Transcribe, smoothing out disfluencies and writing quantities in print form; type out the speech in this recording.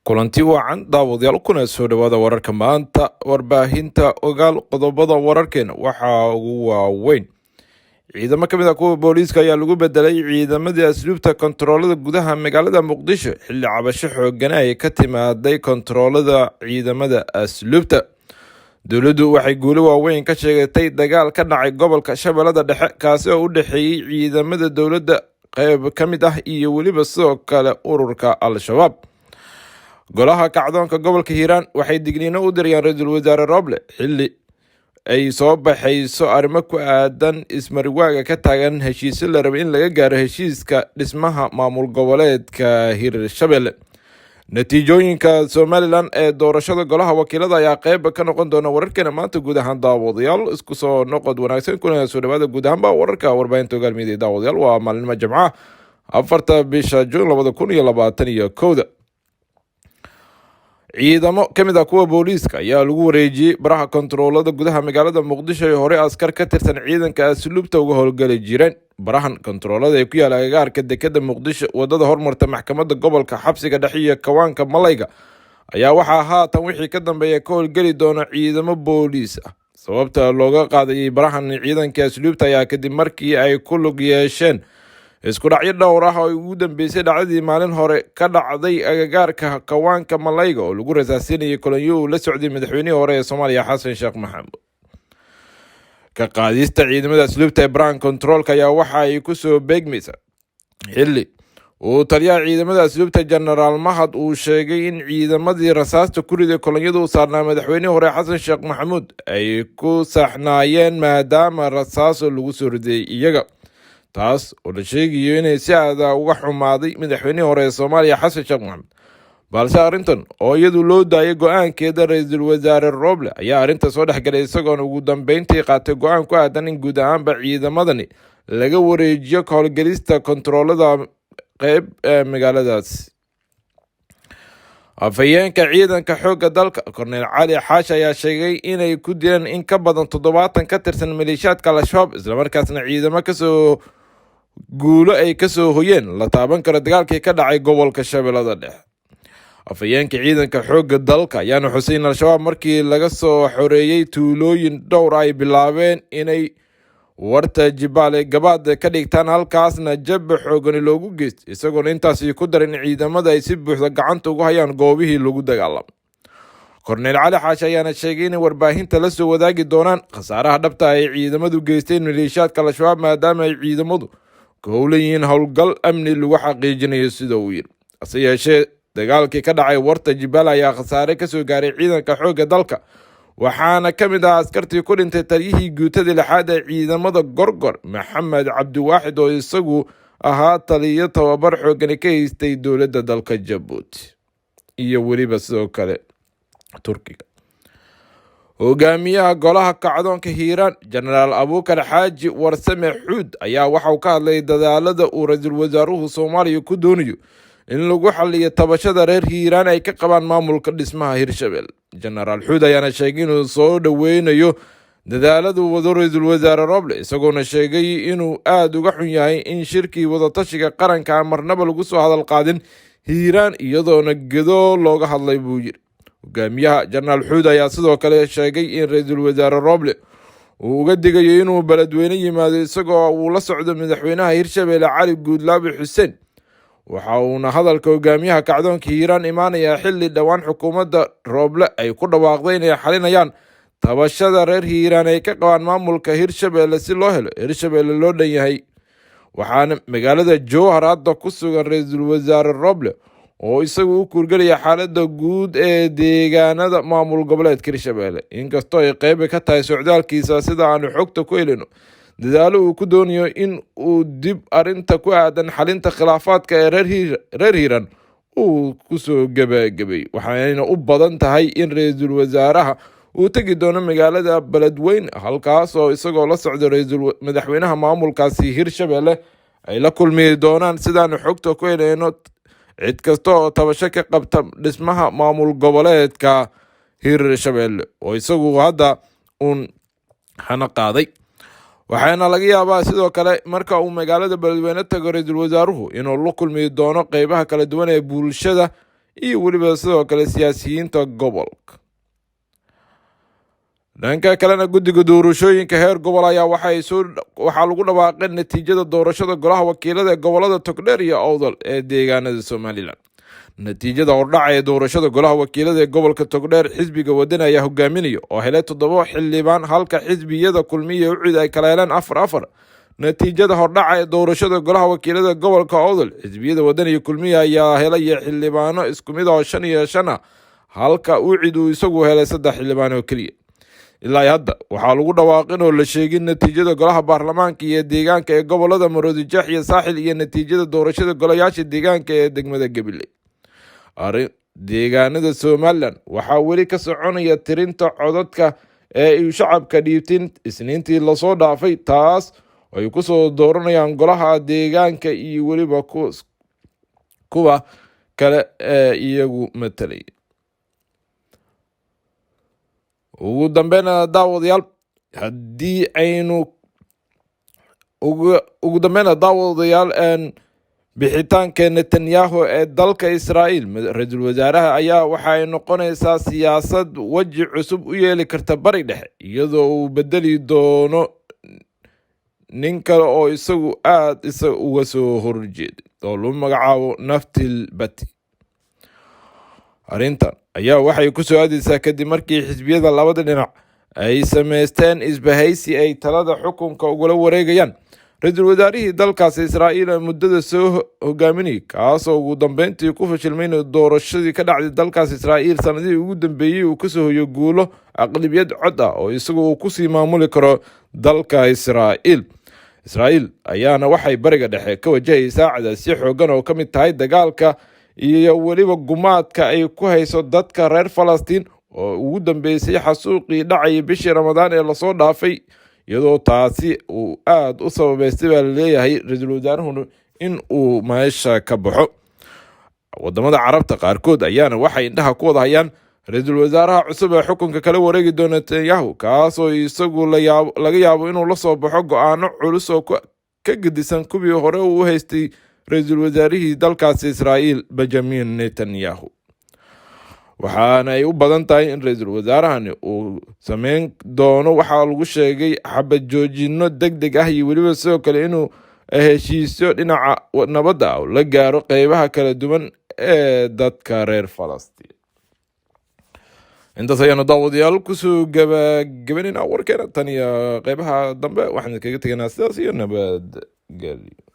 Kulanti wacan, daawadayaal, kuna soo dhawaada wararka maanta warbaahinta Ogaal. Qodobada wararkeena waxaa ugu waaweyn: ciidamo ka mid ah kuwa booliiska ayaa lagu bedelay ciidamadii asluubta kontaroolada gudaha magaalada Muqdisho, xilli cabasho xoogana ay ka timaaday kontaroolada ciidamada asluubta. Dowladdu waxay guulo waaweyn ka sheegatay dagaal ka dhacay gobolka Shabeellada Dhexe, kaasi oo u dhexeeyey ciidamada dowladda qeyb ka mid ah iyo weliba sidoo kale ururka Al-Shabaab. Golaha kacdoonka gobolka Hiiraan waxay digniino u dirayaan Ra-iisul Wasaare Roble, xilli ay soo baxayso arrimo ku aadan ismariwaaga ka taagan heshiisyo la rabay in laga gaaro heshiiska dhismaha maamul goboleedka Hirshabelle. Natiijooyinka Somaliland ee doorashada golaha wakiilada ayaa qeyb ka noqon doona wararkeena maanta. Guud ahaan, daawadayaal, isku soo noqod wanaagsan, kuna soo dhawaada guud ahaanba wararka warbaahinta Ogaal Media. Daawadayaal, waa maalinimo Jamcaha, 4-ta bisha Juun 2021-da. Ciidamo ka mid ah kuwa booliiska ayaa lagu wareejiyey baraha kontaroolada gudaha magaalada Muqdisho ee horey askar ka tirsan ciidanka asluubta uga howlgeli jireen. Barahan kontaroolada ee ku yaala agagaarka dekeda Muqdisho, wadada hormarta maxkamadda gobolka, xabsiga dhexe iyo kawaanka Malayga ayaa waxaa haatan wixii ka dambeeya ka howlgeli doona ciidamo booliis ah. Sababta looga qaadayay barahan ciidanka asluubta ayaa kadib markii ay ku lug yeesheen isku dhacyo dhowr ah oo ugu dambeysay dhacdadii maalin hore ka dhacday agagaarka kawaanka Malayga oo lagu rasaasinayay kolonyo uu la socday madaxweynihii hore ee Soomaaliya, Xasan Sheekh Maxamuud. Ka qaadista ciidamada asluubta ee barahan controlka ayaa waxa ay kusoo beegmaysaa xilli uu taliyaha ciidamada asluubta, Genaraal Mahad, uu sheegay in ciidamadii rasaasta ku riday kolonyada u saarnaa madaxweynihii hore, Xasan Sheekh Maxamuud, ay ku saxnaayeen, maadaama rasaaso lagu soo riday iyaga, taas oo la sheegayo inay si aada uga xumaaday madaxweynihii hore ee Soomaaliya, Xasan Sheekh Maxamed. Balse arrintan oo iyadu loo daayay go-aankeeda Ra-iisul Wasaare Roble ayaa arrinta soo dhexgalay, isagoona ugu dambeyntii qaatay go-aan ku aadan in guud ahaanba ciidamadani laga wareejiyo ka howlgelista kontaroolada qeyb ee magaaladaas. Afhayeenka ciidanka xoogga dalka, Korneyl Cali Xaashi, ayaa sheegay inay ku dileen in ka badan 70 ka tirsan maleeshiyaadka Al-Shabaab, islamarkaasna ciidamo kasoo guulo ay kasoo hoyeen la taaban karo dagaalkii ka dhacay gobolka Shabeellada Dhexe. Afhayeenka ciidanka xoogga dalka ayaana xusay in Al-Shabaab markii laga soo xoreeyey tuulooyin dhowr ay bilaabeen inay warta Jibaale gabaad ka dhigtaan, halkaasna jabba xoogani loogu geysto, isagoona intaasi ku darin in ciidamada ay si buuxda gacanta ugu hayaan goobihii lagu dagaalamo. Korneyl Cali Xaashi ayaana sheegay inay warbaahinta la soo wadaagi doonaan khasaaraha dhabta ay ciidamadu geysteen maleeshiyaadka Al-Shabaab, maadaama ay ciidamadu ka howlan yihiin howlgal amni lagu xaqiijinayo, sida uu yidhi. Hase yeeshee, dagaalkii ka dhacay warta Jibaal ayaa khasaare kasoo gaaray ciidanka xoogga dalka, waxaana ka mid ah askartii ku dhintay taliyihii guutada lixaad ee ciidamada Gorgor, Maxamed Cabdiwaaxid, oo isagu ahaa taliyo tababar xoogani ka haystay dowladda dalka Jabuuti iyo weliba sidoo kale Turkiga. Hogaamiyaha golaha kacdoonka Hiiraan, Jenaraal Abuukar Xaaji Warsame Xuud, ayaa waxa uu ka hadlay dadaalada uu ra-iisul wasaaruhu Soomaaliya ku doonayo in lagu xaliyo tabashada reer Hiiraan ay ka qabaan maamulka dhismaha Hirshabelle. Jenaraal Xuud ayaana sheegay inuu soo dhoweynayo dadaaladu wado Ra-iisul Wasaare Roble, isagoona sheegay inuu aada uga xun yahay in shirkii wadatashiga qaranka aan marnaba lagu soo hadal qaadin Hiiraan, iyadoona Gedo looga hadlay, buu yiri. Hogaamiyaha Jenaraal Xuud ayaa sidoo kale sheegay in Ra-iisul Wasaare Roble uu uga digayo inuu Beledweyne yimaado isagoo uu la socdo madaxweynaha Hirshabelle, Cali Guudlaabe Xuseen. Waxa uuna hadalka hogaamiyaha kacdoonka Hiiraan imaanayaa xilli dhowaan xukuumadda Rooble ay ku dhawaaqday inay xalinayaan tabashada reer Hiiraan ay ka qabaan maamulka Hirshabelle, si loo helo Hirshabelle loo dhan yahay. Waxaana magaalada Jowhar hadda ku sugan Ra-iisul Wasaare Roble oo isagu u kuurgelaya xaaladda guud ee deegaanada maamul goboleedka Hirshabelle, inkastoo ay qeyb ka tahay socdaalkiisa, sida aanu xogta ku helino, dadaalo uu ku doonayo in uu dib arrinta ku aadan xalinta khilaafaadka ee reer Hiiraan uu kusoo gebagabay. Waxayna u badan tahay in ra-iisul wasaaraha uu tegi doono magaalada Beledweyne, halkaas oo isagoo la socdo ra-iisul madaxweynaha maamulkaasi Hirshabelle ay la kulmi doonaan, sidaanu xogta ku helayno, cid kasta oo tabasho ka qabta dhismaha maamul goboleedka Hirshabelle oo isagu hadda uun hana qaaday. Waxaana laga yaabaa sidoo kale marka uu magaalada Beledweyne tago ra-iisul wasaaruhu inuu la kulmi doono qeybaha kala duwan ee bulshada. iyo weliba sidoo kale siyaasiyiinta gobolka. Dhanka kalena, guddiga doorashooyinka heer gobol ayaa waxaa lagu dhawaaqay natiijada doorashada golaha wakiilada ee gobolada Togdheer iyo Awdal ee deegaanada Somaliland. Natiijada hordhaca ee doorashada golaha wakiilada ee gobolka Togdheer, xisbiga Wadani ayaa hogaaminaya oo helay toddoba xildhibaan, halka xisbiyada Kulmiya, UCID ay kala heleen afar afar. Natiijada hordhaca ee doorashada golaha wakiilada gobolka Awdal, xisbiyada Wadani iyo Kulmiya ayaa helaya xildhibaano isku mid oo 5 iyo 5 ah, halka UCID uu isagu helay saddex xildhibaan oo keliya. Ilaa hadda waxaa lagu dhawaaqin oo la sheegin natiijada golaha baarlamaanka iyo deegaanka ee gobolada Maroodijeex iyo Saaxil iyo natiijada doorashada golayaasha deegaanka ee degmada Gabiley. Arrin deegaanada Somaliland waxaa weli ka soconaya tirinta codadka ee ay shacabka dhiibteen Isniintii lasoo dhaafay, taas ay kusoo dooranayaan golaha deegaanka iyo weliba kuwa kale ee iyagu matalay. Ugu dambeyna, daawadayaal, haddii aynu ugu dambeyna, daawadayaal, bixitaanka Netanyahu ee dalka Israa'iil, ra-iisul wasaaraha, ayaa waxay noqonaysaa siyaasad weji cusub u yeeli karta Bari Dhexe, iyadoo uu bedeli doono nin kale oo isagu aada isaga uga soo horjeeday oo lagu magacaabo Naftali Bennett. Arrintan ayaa waxay ku soo aadeysaa kadib markii xisbiyada labada dhinac ay sameysteen isbahaysi ay talada xukunka ugula wareegayaan ra-iisul wasaarihii dalkaasi Israa'iil ee muddada soo hogaaminayay, kaasoo ugu dambeyntii ku fashilmay in doorashadii ka dhacday dalkaas Israa'iil sanadihii ugu dambeeyey uu kasoo hoyo guulo aqlibiyad cod ah oo isagu uu kusii maamuli karo dalka Israa'iil. Israa'iil ayaana waxay Bariga Dhexe ka wajahaysaa cadaasyo xoogan oo ka mid tahay dagaalka iyo weliba gumaadka ay ku hayso dadka reer Falastiin, oo ugu dambeysay xasuuqii dhacayay bishii Ramadaan ee lasoo dhaafay, iyadoo taasi uu aada u sababeystay baa laleeyahay ra-iisul wasaaruhuna in uu meesha ka baxo. Wadamada Carabta qaarkood ayaana waxay indhaha ku wada hayaan ra-iisul wasaaraha cusub ee xukunka kala wareegi doona Netanyahu, kaasoo isagu laga yaabo inuu la soo baxo go-aano culus oo ka gedisan kuwii hore uu u haystay ra-iisul wasaarihii dalkaasi Israa'iil, Benjamin Netanyahu. Waxaana ay u badan tahay in ra-iisul wasaarahani uu sameyn doono waxaa lagu sheegay xabad joojino deg deg ah iyo weliba sidoo kale inuu heshiisyo dhinaca nabadda ah la gaaro qeybaha kala duwan ee dadka reer Falastiin. Intaas ayaanu, daawadayaal, kusoo gabagabaneynaa warkeena. Tan iyo qeybaha dambe waxaan kaga teganaa sidaas iyo nabadgelyo.